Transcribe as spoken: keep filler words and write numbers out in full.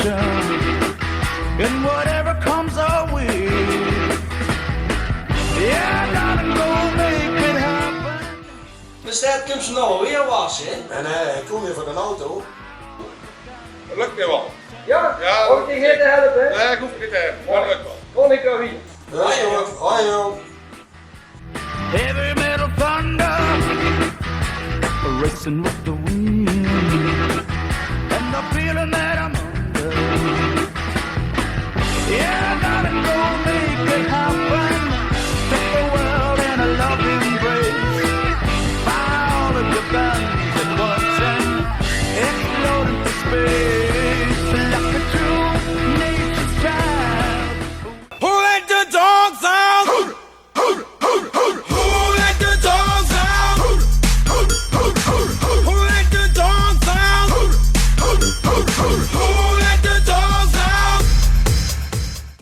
done. And whatever comes our way, yeah, darling, go make it happen. Bestaat, kump ze nou alweer wasse, hè? En eh, ik kom weer voor de auto. Dat lukt weer wel. Ja? Ja, oh, ik ging te helpen, hè? Nee, ik hoef niet te helpen. Dat lukt wel. Kom ik wel weer. Hoi, joh. Hoi, joh. Heavy metal thunder, racing with the